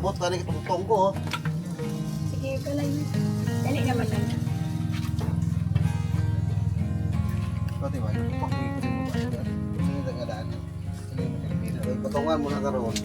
Abot ka rin itong ko. Oh. Sige, kalay. Dali naman lang. Pati ba? Pakikunin mo ba? Sino nga daan? Patungan mo na karon.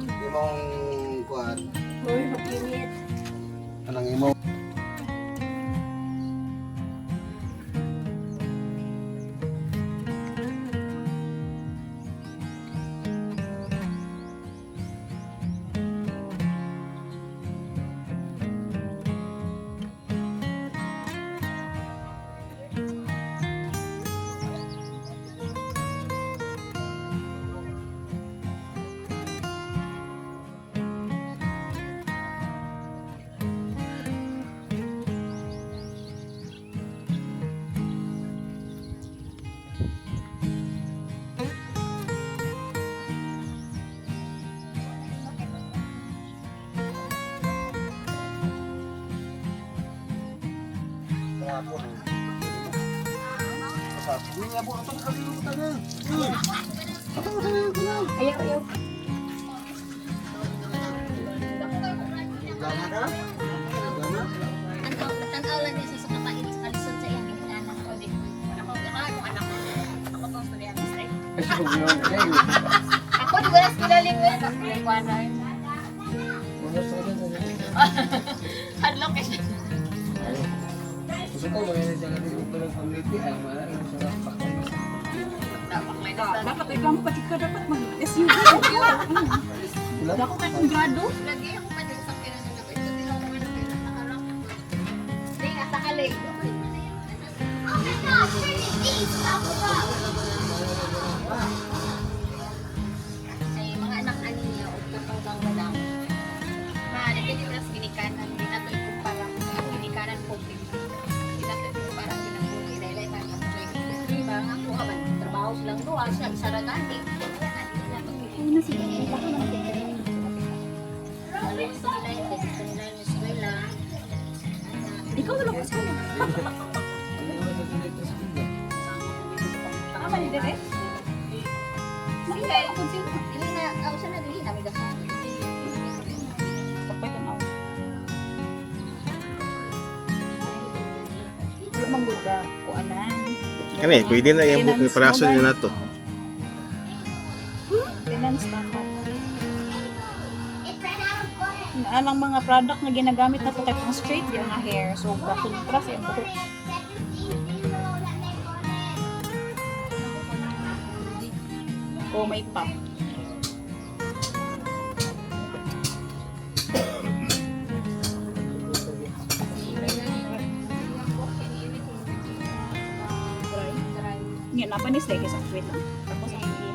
Imong kuan, Uy, makinit. anang imong Ako. Uy, abo ato ka dito tanan. Ato ka dito tanan. Ayaw, ayaw. Gana ka? Gana? Tanaw lang niya sa kapait sa kalisod sa iyang ginikanan ko. Ako, ako, ako, anak ko. Ako tong estudyante sa Ako, di ba nas kilaling mo? Hadlok eh siya. Gusto ko mga sa kanila ko ng community ay mga sa paklay. Dapat reklamo pati ka dapat mag-SUV. Dako kay kung grado. Lagi ako pa din sa kira na ako. Ito din ako man ako nakaharap. Hindi, nasa kalay. Oh my gosh, turn these up. Ay, mga anak ani niya, o katong kang madam. Maaari, pwede mo nas ginikanan. Hindi na ito ikumpara. Ginikanan public. Hindi na ito ikumpara. Ginabuhi. Dahil ay mga Di ba? Nga ako, aban, trabaho silang duha. Siya, isa ra gani. Kaya nga, di nila pagpili. Ay, na sige. Baka naman kay Ano, gusto nila yun, gusto nila yung eskwela. Ana. Ikaw na lang kasi. Tama ni Dere? Sige, dili na, ako siya na, dili na, may gasa. Kapay tanaw. Wala mang good ka. Kuanan. Kani, pwede na yung book ni Parason yun na to. Maintenance dapat. It ran out of butter. Anang mga product na ginagamit na to kay pang straight yung nga hair. So, kontra sa iyang buhok. O may pop. Nga, napanis lagi sa wait lang. Tapos ang hindi.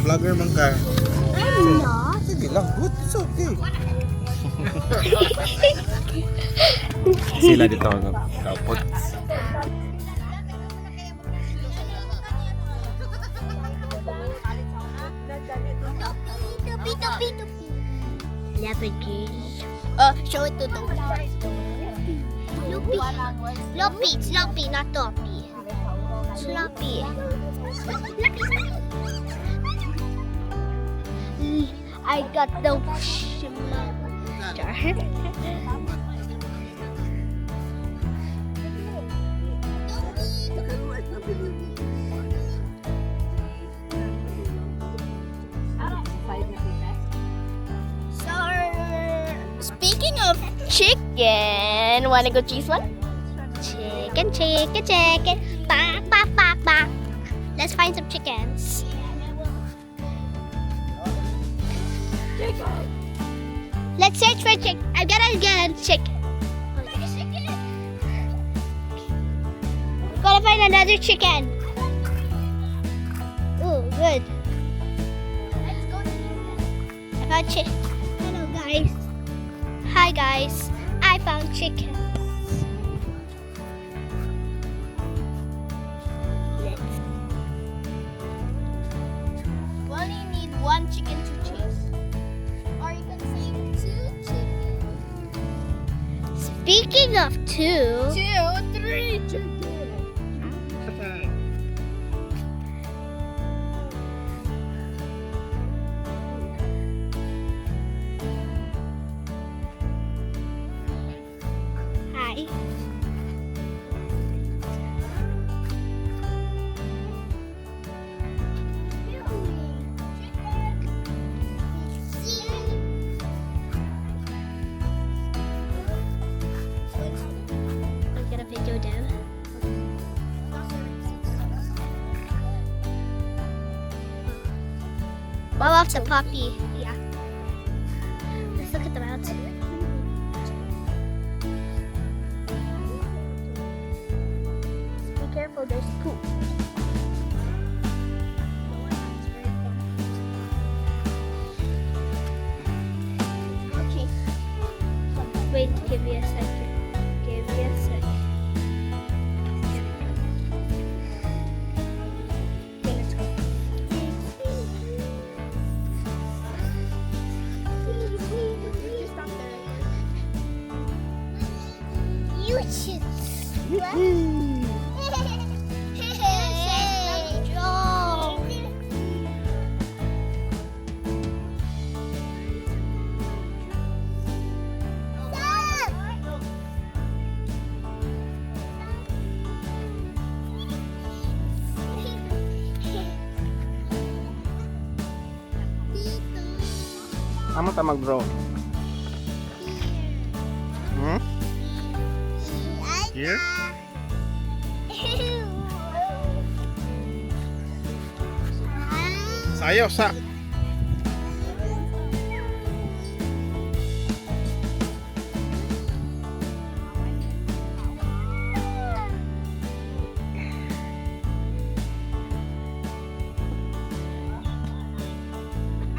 Vlogger man ka. I'm not. Sige lang, good. It's okay. Sila dito ang kapot. Tupi, tupi, tupi. Lamborghini. Show it to the Loopy. Loopy, it's Loopy, not Toppy. Sloppy. I got the jar. So, speaking of chicken, wanna go cheese one? Chicken, chicken, chicken. Bak, bak, bak, bak. Let's find some chickens. Let's search for chicken. I'm gonna get a chicken. Gotta find another chicken. Ooh, good. Let's go. I found chicken. Hello, guys. Hi, guys. I found chicken. Let's. We only need one chicken to chase. Or you can say two chickens. Speaking of two. Two, three chickens. Hi. I'm gonna video them. Well off the puppy. Yeah. Let's look at the mountain. Be careful, there's poop. Okay. Wait, give me a second. Give me a second. Okay, let's go. You should. Amo ta mag-draw. Here? Sayo sa.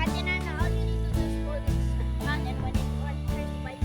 Ate Nana, all you need to do is hold this hand and when it turns white.